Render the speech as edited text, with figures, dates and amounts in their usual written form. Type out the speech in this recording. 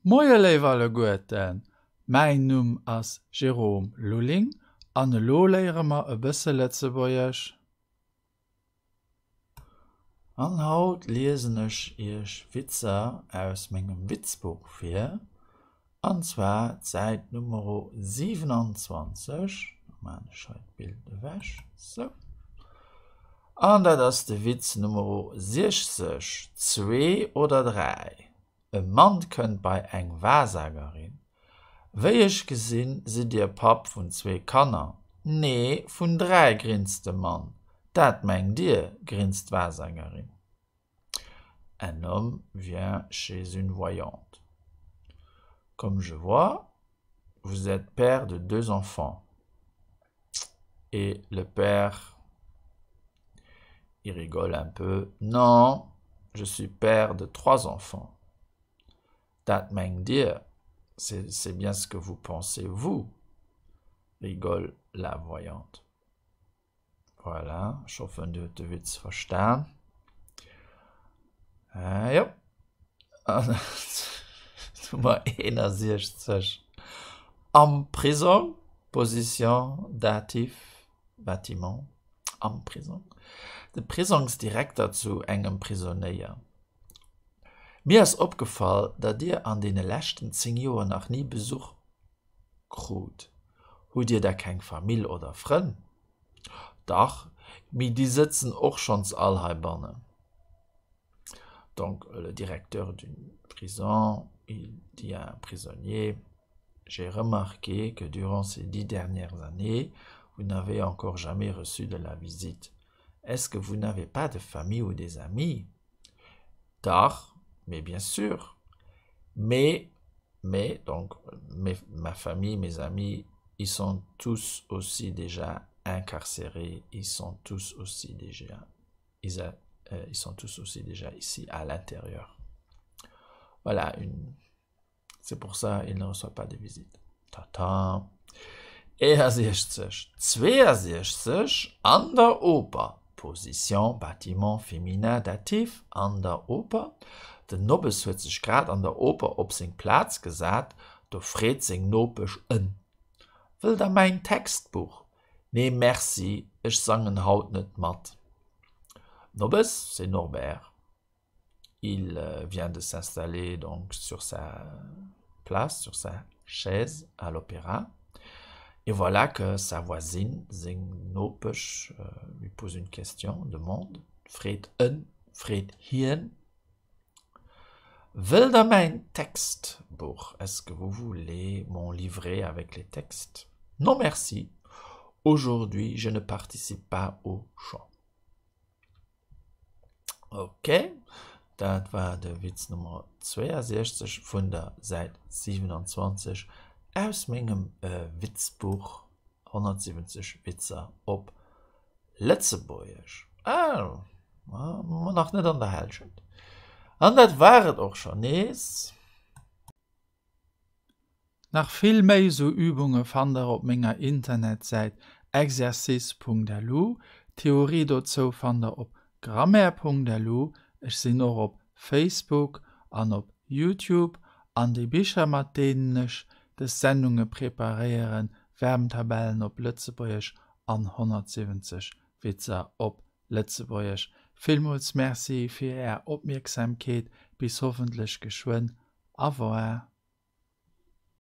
Moie léif alleguerten, mäin Numm ass Jérôme Lulling an elo léiere mer e bësse Lëtzebuergesch. An haut liesen ech iech Witzer aus mengem Witzbuch vir, an zwar d'Säit Numero 27. Da maan ech hei d'Bild ewech, sou. An dat ass de Witz Numero 60, zwee oder dräi. E Mann kënnt bei eng Wahrsagerin. Wéi ech gesinn, sidd Dir Papp vun zwee Kanner. Nee, vun dräi, grinst de Mann. Dat mengt Dir, grinst d'Wahrsagerin. Un homme vient chez une voyante. Comme je vois, vous êtes père de deux enfants. Et le père, il rigole un peu. Non, je suis père de trois enfants. Dat mengt Dir, c'est bien ce que vous pensez, vous, rigole la voyante. Voilà, ech hoffen Dir hutt de Witz verstan. Äh, jo. An Nummer 61. Am Prisong, Position, Dativ, Bâtiment, am Prisong. De Prisongsdirekter zu engem Prisonéier, Mir ass opgefall, datt Dir an deene leschten 10 Joer nach ni Besuch krut. Hutt Dir da keng Famill oder Frënn? Dach, mee déi sëtzen och schonns all heibannen. Donc le directeur d'une prison, il dit à un prisonnier, J'ai remarqué que durant ces dix dernières années, vous n'avez encore jamais reçu de la visite. Est-ce que vous n'avez pas de famille ou des amis? Dach, mais bien sûr. Mais, mais, donc, mes, ma famille, mes amis, ils sont tous aussi déjà incarcérés, ils sont tous aussi déjà, ils, a, euh, ils sont tous aussi déjà ici à l'intérieur. Voilà, une, c'est pour ça il ne reçoit pas de visite. Tata. 61, 62 an der Oper, Position, Bâtiment féminin datif, an der Oper, Den Nobbes huet sech grad an der Oper op seng Plaz gesat, do freet seng Nopesch en, Wëllt der mäin Textbuch? Nee merci, ech sangen haut net mat. Nobbes, c'est Norbert. Il vient de s'installer donc sur sa place, sur sa chaise à l'opéra. Et voilà que sa voisine, seng Nopesch, lui pose une question, demande, freet en, freet hien, Wëllt der mäin Textbuch? Est-ce que vous voulez mon livret avec les textes? Non merci, aujourd'hui je ne participe pas au chant. Ok, dat war de Witz Nummer 62 vun der Säit 27 aus mengem Witzbuch 170 Witzer op Lëtzebuergesch. Ah, ma nach net an der Hälschent. An dat war et och schonn nees. Nach vill méi sou Übunge fannt der op menger Internetsäit exercice.lu. D'Theorie dozou fannt der op grammaire.lu. Ech sinn och op Facebook an op Youtube. An déi Bicher mat deenen ech des Sendunge preparéieren, Verbntabellen op Lëtzebuergesch an 170 Witzer op Lëtzebuergesch. Villmools Merci fir är Opmierksamkeet. Bis hoffentlech geschwënn. Au revoir.